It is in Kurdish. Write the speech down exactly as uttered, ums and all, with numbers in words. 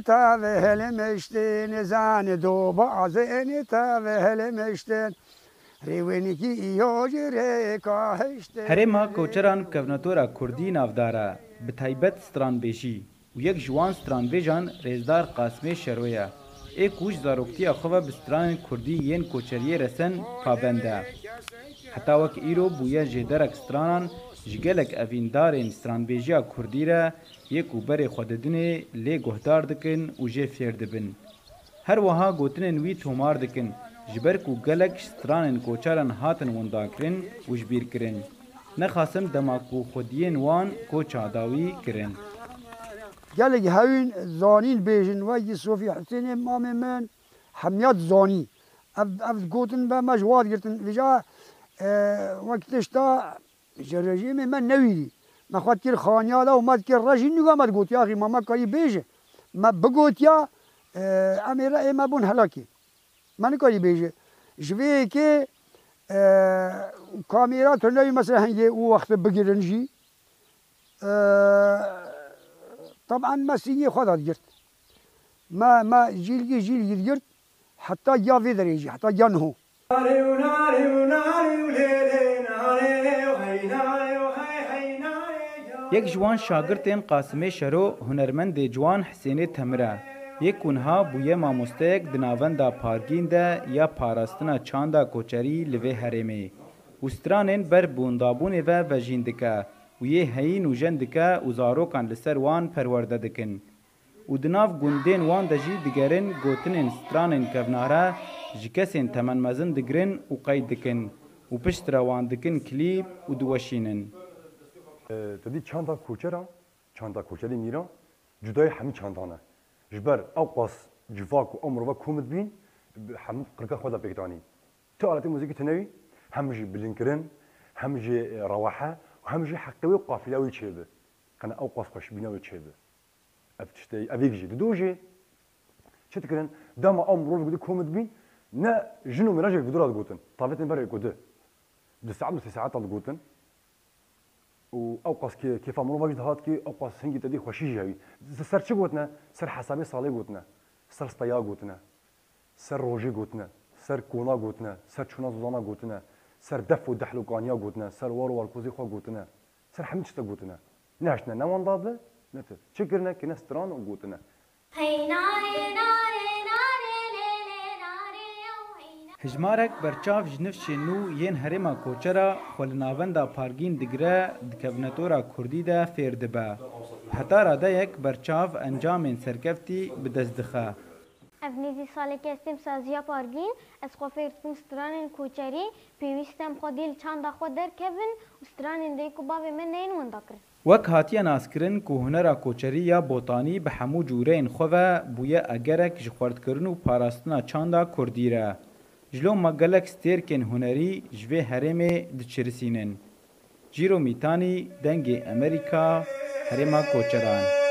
Tavê helmiştin, zanê do bazê eni tavê helmiştin. Rêwênîkî îyo jî rêka hiştin. Herêma koçeran bi kevnetora kurdî navdar e, bi taybet stranbêjî. Û yek ji wan stranbêjan rêzdar Qasimê Şero ye. Ê ku ji zaroktiya xwe ve bi stranên kurdî yên koçeriyê resen pabend e. Heta wek îro bûye jêderek stranan ji gelek evîndarên stranbêjiya kurdî re yê ku berê xwe didinê lê guhdar dikin û jê fêr dibin. Her wiha gotinên wî tomar dikin, ji ber ku gelek ji stranên koçeran hatin windakirin û ji bîr kirin. Nexasim dema ku xwediyên wan koça dawî kirin. Gelek hewîn zanîn bêjin, wekî Sofî Husênê mamê min, hemiya dizanî. Ev, ev gotin be me ji wan girtin. Vêca, e, wek tişta ji rejîmê me newîrî. Me xwe dikir xaniyala û me dikir rejî nû ve me digot, yaxî ma me karî bêje. Me bigotiya, e, em ê re ê me bûn helakê. Me nikarî bêje. Ji vê yekê, e, kamera tu newî mesela hingê û wextê bigirin jî. E, taban me sîngê xwe de digirt. Me, me jîlgî jîlgî digirt. Heta ya vê derê jî, heta ya niho. Yek ji wan şagirtên Qasimê Şero hunermendê ciwan Husênê Temir e. Yê ku niha bûye mamosteyek di navenda Pargîn de ya parastina çanda koçerî li vê herêmê û stranên ber bi windabûnê ve vejîn dike û yê heyîn û jen dike û zarokan li ser wan perwerde dikin. Û di nav gundên wan de jî digerin gotinên stranên kevnare ji kesên temenmezin digirin û qeyd dikin û piştre wan dikin klîp û diweşînin. E, te dî çanda koçera, çanda koçerê mîran, cudayê hemî çandan e. Ji ber ew qas civak û ew mirova kom dibîn, bi hemû qirika xwe de pêk danîn. Tu aletê muzîkî tune wî, hem jî bilindkirin, hem jî, e, rewehe û hem jî heqê wê û qafîla wî çêbi. Qene ew qas xweşbîna wê çêbi. Ev tiştê, ev yek jî. Dido jî çi dikirin? Dema ew mirov ku di kom dibîn, ne jin û mêra jî ku dura digotin. Tavêtin berê ku di. Du saet û sê saeta digotin. Û ew qas kê-, kêfa mirova jî dihat ki, ew qas hingî te dî xweşî jî hewî. Ser çi gotine? Ser hesabê salê gotine. Ser steya gotine. Ser rojê gotine. Ser kona gotine. Ser çûna zozana gotine. Ser def û dehlokaniya gotine. Ser war û warkozê xwe gotine. Ser hemî tişta gotine. Ne haştine ne wenda bi, ne ti. Çi kirine, kirine stran û gotine. Hey nare, nare, nare, lê, lê, nare, ew hey nare. Hijmarek berçav ji nifşên nû yên herêma koçera xwe li navenda Pargîn digire, di kevnetora kurdî de fêr dibe. Heta radeyek berçav encamên serkeftî bi dest dixe. Ev nêzî salekê ez têm saziya Pargîn, ez xwe fêr dikim stranên koçerî, pêwîst e em xwedî li çanda xwe derkevin û stranên dayik û bavê me neyên winda kirin. Wek hatiye naskirin ku hunera koçerî ya Botanî bi hemû cûreyên xwe ve bûye egerek ji xwerdkirin û parastina çanda kurdî re. Ji loma gelek stêrkên hunerî ji vê herêmê diçirisînin. Cîro Mîtanî, Dengê Emerîka, Herêma Koçeran.